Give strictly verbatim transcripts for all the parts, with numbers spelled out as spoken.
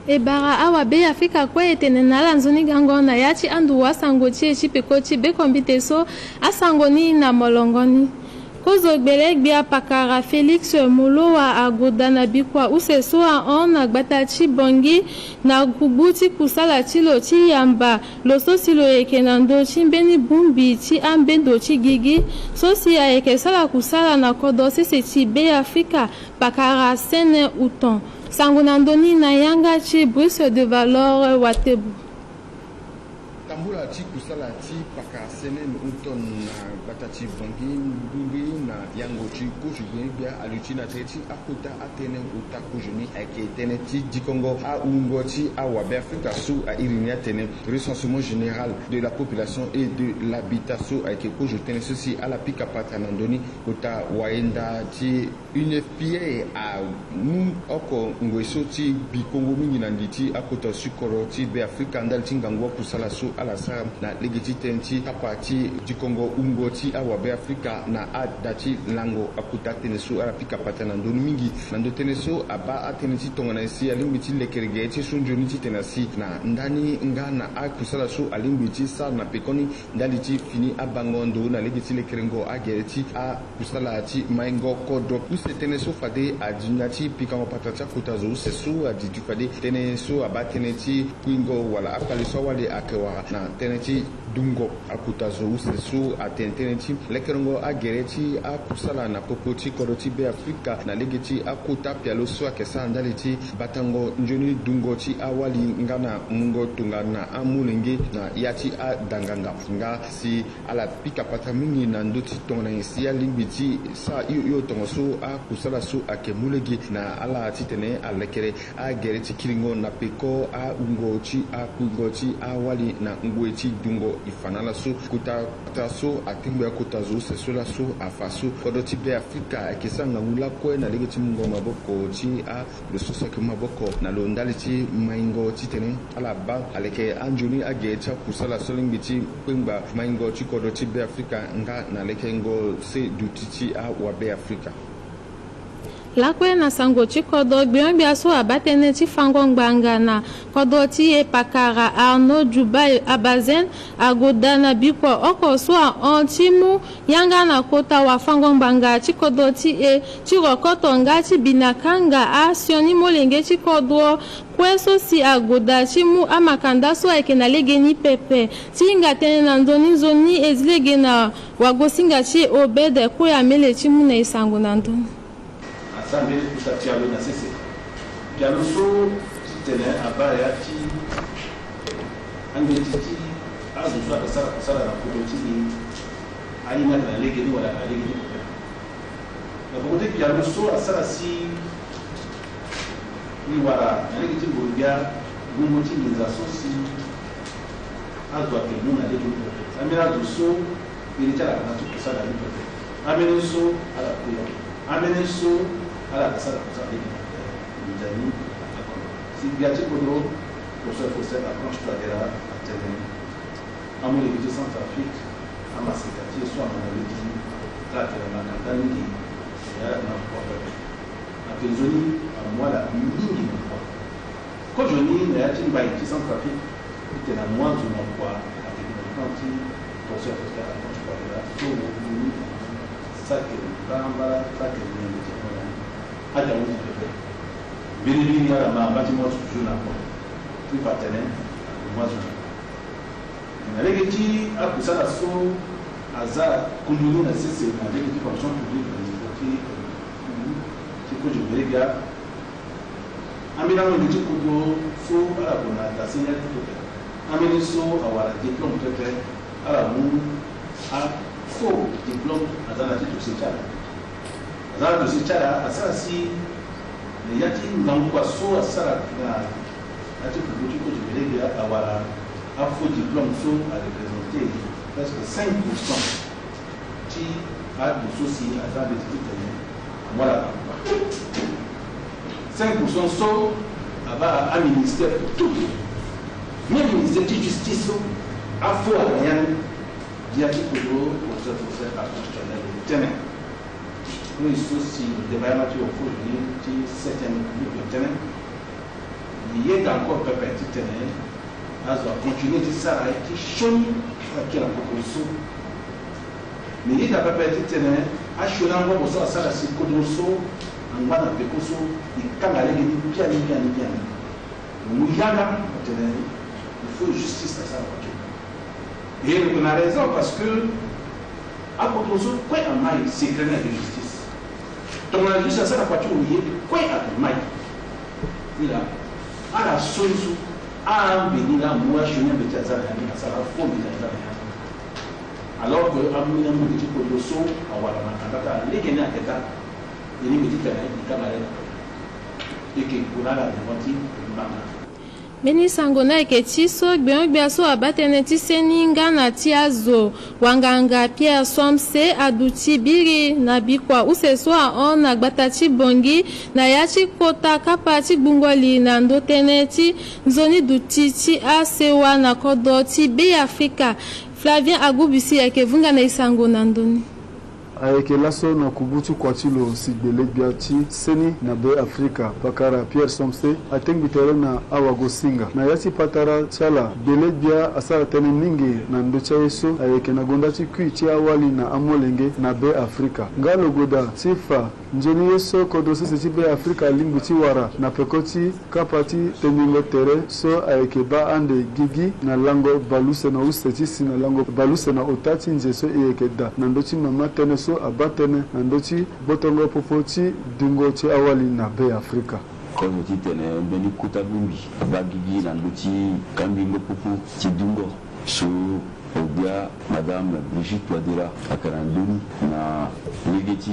E bara awabe-afrika kue e tene na ala nzoni gango na ya ti anduruasango ti e ti peko ti bekombite so asango ni na molongo ni. Kozo gbele-gbia pakara Félix Moloua agoda na bikua use so ahon na gbata ti Bangui na gbu ti kusala ti lo ti yamba lo so si lo yeke na ndö ti mbeni bongbi ti ambendo ti gigi so si ayeke sara kusala na kodro sese ti Be Afrika pakara sene uton. Sango na ndö ni na yanga ti Brice de Valor Watebu. Tambula ti kusala ti pakara sene uton na gbata ti Bangui, mbirimbiri na yango ti kozo gbele-gbia aluti na tere ti akota atënë ota kozo ni ayeke tënë ti dikongo awungo ti awabe-afrika so a iri ni atene recensement général de la population et de l'habitat so ayeke kozo tënë so si ala pika pata na ndö ni kota wayenda ti U N F P A amu oko ngoi so ti bikongo mingi na li ti akota ti kodro ti Be Afrika ndali ti ngangu akusala so ala sara na lege ti tënë ti kapa ti dikongo wungo ti awabe-afrika na ada ti lango akota tënë so ala pika pata na ndö ni mingi. Na ndö tënë so abaa atënë ti tongana nyen si alingbi ti lekere gere ti so nzoni titene asi na ndani nga na akusala so alingbi ti sara na pekoni ndali ti fini abango ndo na lege ti lekerengo agere ti akusala ti maingo kodro. Use tënë so fade adi na ya ti pikango pata ti akota zo use so adi ti fade tënë so abaa tënë ti kuingo wala akpale so awali ayeke wara na tënë ti dungo akota zo use so atene tënë ti lekerengo agere ti akusala na popo ti kodro ti Be Afrika na lege ti akota pialo so ayeke sara ndali ti batango nzoni dungo ti awali nga na mungo tongana amolenge na ya ti adanganga nga si ala pika pata mingi na ndö ti tongana nyen si alingbi ti sara hio hio tongaso akusala so ayeke mu lege na ala titene alekere agere ti kiringo na peko awungo ti akuingo ti awali na ngoi ti dungo e fa na ala so. Kota kota so atengbe akota zo use so laso afa so kodro ti Be Afrika ayeke sara ngangu lakue na lege ti mungo maboko ti a lo so so ayeke mu maboko na lo ndali ti maingo titene ala baa aleke anzoni agere ti akusala so alingbi ti kpengba maingo ti kodro ti Be Afrika nga na lekengo se duti ti awabe Afrika. Lakue na sango ti kodro, gbia-gbia so abaa tënë ti fango ngbanga na kodro ti e pakara Arnaud Djoubaye Abazène agoda na bikua oko so ahon ti mu yanga na kota wafango ngbanga ti kodro ti e ti rokoto nga ti bi na kanga asioni molenge ti kodro kue so si agoda ti mu amakanda so ayeke na legeni pepe. Ti hinga tënë na nzoni nzoni e zi lege na wagosinga ti e Obed Koyamele ti mu na e sango na ndö ni. Asara mbeni kota pialo na sese. Pialo so titene abaa ya ti angeti ti azo so ayeke sara kosala na kodro ti e ahinga ata na legeni wala ata na legeni pepe. Na peko ti pialo so asara si e wara na lege ti ngongbia ngongo ti nginza so si azo ayeke mu na lege ni pepe. Ambeni azo so iri ti ala ayeke na ti kosala ni pepe. Ambeni so ala kue. Ambeni so ala yeke sara kosala lege ni pepe. Nginza ni ayeke oko. Si gbia ti kodro, professeur Faustin Archange Touadéra atene amolenge ti Centrafrique, amaseka ti e so amu na lege ti ala tene makanda mingi, e ala na kua pepe. Ayeke nzoni amu ala mingi na kua. Kozoni na ya ti mbai ti Centrafrique, titene amu azo na kua, ayeke na temps ti professeur Faustin Archange Touadéra so ni saki mbala mbala, saki nyen ti amu na ni. Ata amu ti pepe. Mbeni mbeni ala ma amba ti mo ti toujours na kua. Ti fa tene amu azo na kua. Na lege ti akusala so aza kundu ni na sese na lege ti fonction publique na niveau ti ti kozo gbelegbia. Ambeni amolenge ti kodro so ala gue na dase ya ti pepe. Ambeni so awara diplôme pepe, ala mu afaux diplôme, aza na ti dossier ti ala. Aza na dossier ti ala, asara si na ya ti ngangu kua so asara na ya ti pupu ti kozo gbelegbia awara afaux diplôme so areprésente presque cinq pour cent ti azo so si aza na mbeti titene amu ala na kua. Cinq pour cent so abaa aministère tout. Même ministère ti justice so afaux ayeke na ya ni. Gbia ti kodro, professeur, professeur Archange Touadéra atene. Ni so si lo deba yanga ti ofo ni ti septième république lo tene. E yeda encore pepe titene azo acontinuer ti sara ye ti sioni so ake na kodro so. Me yeda pepe titene asioni angobo so asara si kodro so angba na peko so e kanga lege ni biani biani biani. Mu yanga atene il faut justice asara waco. Et il a raison parce que akodro so kue amai secret ni ayeke justice. Tongana justice asara waco ye kue ayeke mai. Ila ala so ni so ambeni la mu asioni ambeti aza na ya ni asara fo mbeti aza na ya ni. Alors que ambeni ambeti ti kodro so awara na kanda ti ala lege ni ayeke daa. Iri mbi ti tene i kanga lege. Eke gue na ala devant ti mbanga. Mbeni sango ni ayeke ti so gbenyo-gbia so abaa tënë ti seni nga na ti azo. Wanganga Pierre Somse aduti biri na bikua use so ahon na gbata ti Bangui na ya ti kota kapa ti gbungo li na ndö tënë ti nzoni duti ti asewa na kodro ti Be Afrika. Flavien Agubisi ayeke vunga na e sango na ndö ni. Ayeke laso na kubu ti kua ti lo si gbele-gbia ti seni na Be Afrika, pakara Pierre Somse, atengbi tere na awagosinga. Na ya ti patara ti ala, gbele-gbia asara tënë mingi na ndö ti aye so ayeke na gonda ti kui ti awali na amolenge na Be Afrika. Nga lo goda ti fa nzoni ye so kodro sese ti Be Afrika alingbi ti wara na peko ti kapa ti tengbingo tere so ayeke baa ande gigi na lango baleuse na use ti si na lango baleuse na ota ti nze so e yeke daa na ndö ti mama tënë so abaa tënë na ndö ti gbotongo popo ti dungo ti awali na Be Afrika. Kozo titene mbeni kota bongbi abaa gigi na ndö ti kangbingo popo ti dungo so Ogbia Madame Brigitte Touadéra ayeke na ndö ni na lege ti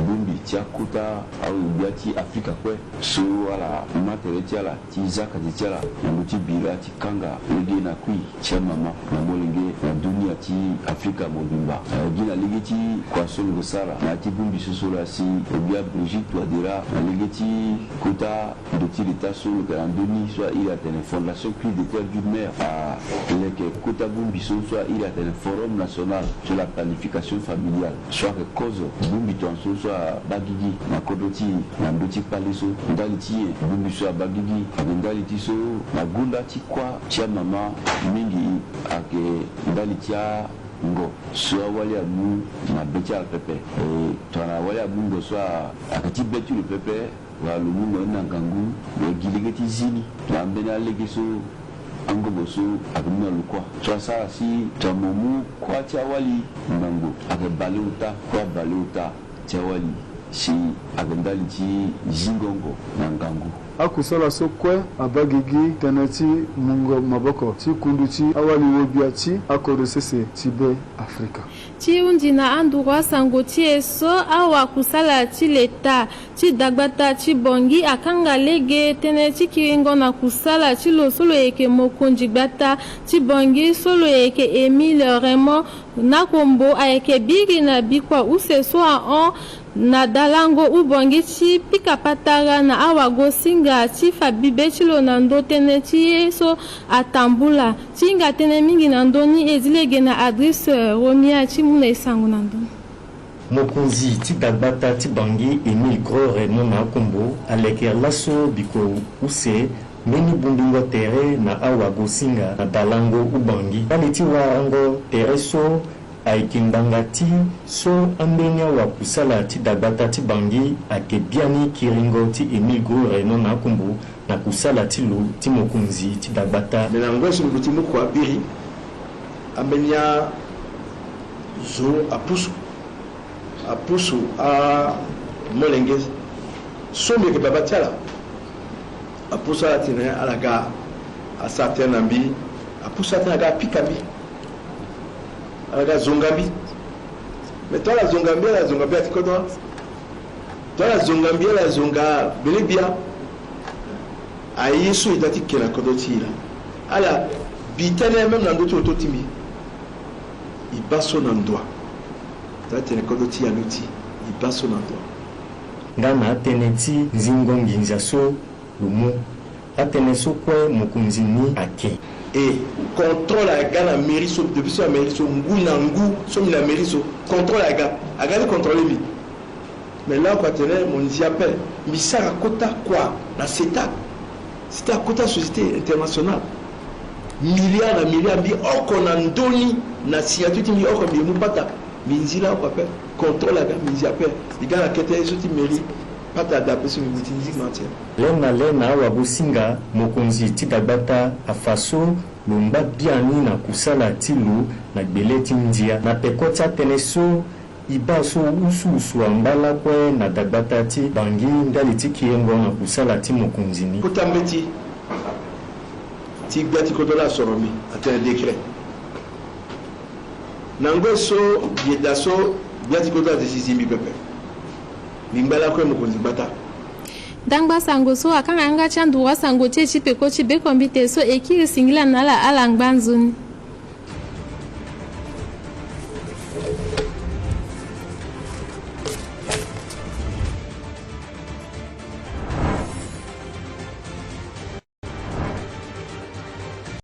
bongbi ti akota aogbia ti Afrika kue so ala ma tere ti ala ti za kati ti ala na ndö ti bira ti kanga lege na kui ti amama na molenge na dunia ti Afrika mobimba. Eh, gi na lege ti kua so lo sara na ya ti bongbi so so laa si ogbia Brigitte Touadéra na lege ti kota ndo ti leta so lo yeke na ndö ni so airi atene Fondation Cri de Cœur d'une Mère aleke kota bongbi so so airi atene Forum National sur la Planification Familiale so ayeke kozo bongbi tongaso so abaa gigi na kodro ti e na ndö ti kpale so. Ndali ti nyen bongbi so abaa gigi? Ayeke ndali ti so na gonda ti kuâ ti amama mingi ayeke ndali ti ango so awali amu na be ti ala pepe. E, tongana awali amu ngo so a, ayeke ti be ti lo pepe, wala lo mu ngo ni na ngangu, lo gi lege ti zi ni na ambeni alege so angobo so ayeke mu na lo kuâ. So asara si tongana mo mu kuâ ti awali na ngo, ayeke bale ota, kuâ bale ota ti awali si ayeke ndali ti zingo ngo na ngangu. Akusala so kue abaa gigi tënë ti mungo maboko ti kundu ti awali wogbia ti akodro sese ti Be Afrika. Ti hunzi na anduru asango ti e so, awakusala ti leta ti dagbata ti Bangui akanga lege tënë ti kiringo na kusala ti lo so lo yeke mokonzi gbata ti Bangui so lo yeke Émile Raymond Nakombo ayeke biri na bikua use so ahon na dalango ubongi ti pika patara na awagosinga ti fa bibe ti lo na ndö tënë ti ye so atambula. Ti hinga tënë mingi na ndö ni, e zi lege na Adrice Romia ti mu na e sango na ndö ni. Mokonzi ti dagbata ti Bangui Émile Gros Raymond Nakombo aleke laso bikua use mbeni bongbingo tere na awagosinga na dalango ubongi. Ndali ti warango tere so ayeke ngbanga ti so ambeni awakusala ti dagbata ti Bangui ayeke biani kiringo ti Émile Gros Raymond Nakombo na kusala ti lo ti mokonzi ti dagbata. Me na ngoi so mbi luti mu kua biri, ambeni azo apusu, apusu amolenge so mbi yeke baba ti ala. Apusu ala tene ala ga asara tënë na mbi, apusu ala tene aga apika mbi, ala ga zonga mbi. Me tongana ala zonga mbi, ala zonga mbi ati kodro. Tongana ala zonga mbi, ala zonga gbele-gbia. Aye so e da ti ke na kodro ti e laa, ala bi tënë même na ndö ti oto ti mbi. E baa so na ndoa. Tongana tene kodro ti e aluti, e baa so na ndoa. Nga na atënë ti zingo nginza so lo mu. Atënë so kue mokonzi ni ake. E contrôle aga na mairie so, depuis so na mairie so, ngu na ngu so mbi na mairie so, contrôle aga. Aga ni contrôler mbi. Mais là, kua tene mo nzi ape, mbi sara kota kua na seta. Sita kota société internationale, milliard na milliard mbi oko na ndoni, na signature ti mbi oko mbi mu pata. Mbi nzi la oko ape, contrôle aga mbi nzi ape. Mbi ga na kete so ti mairie, pata ada ape so mbi muti nzi ma ti. Lena lena awagosinga mokonzi ti dagbata afa so lo ngba biani na kusala ti lo na gbele ti ndia na peko ti atënë so e baa so usuusu angba lakue na dagbata ti Bangui ndali ti kiengo na kusala ti mokonzi ni. Kota mbeti ti gbia ti kodro la asoro mbi atene décret. Na ngoi so mbi eda so gbia ti kodro la azizi mbi pepe. Mbi ngba lakue mokonzi gbata. Ndangba sango so akanga yanga ti anduru asango ti e ti peko ti bekombite so e kiri singila na ala ala ngba nzoni.